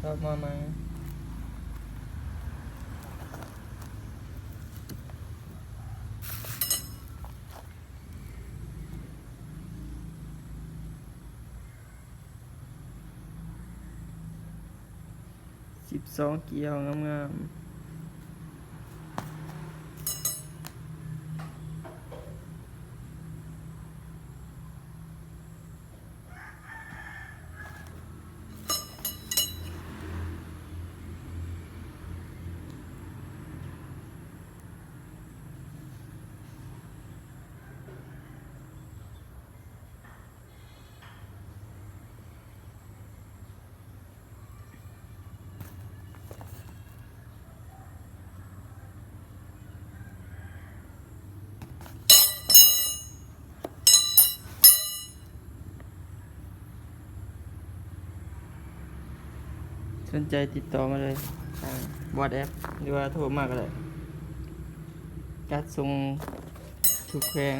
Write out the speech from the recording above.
ກັບມາໃໝ່. ສິບສອງ ກ່ຽວງາມໆ. ສົນໃຈຕິດຕໍ່ມາເລີຍ ທາງ WhatsApp ຫຼືວ່າໂທມາກໍໄດ້ ຈັດສົ່ງທຸກແຂວງ.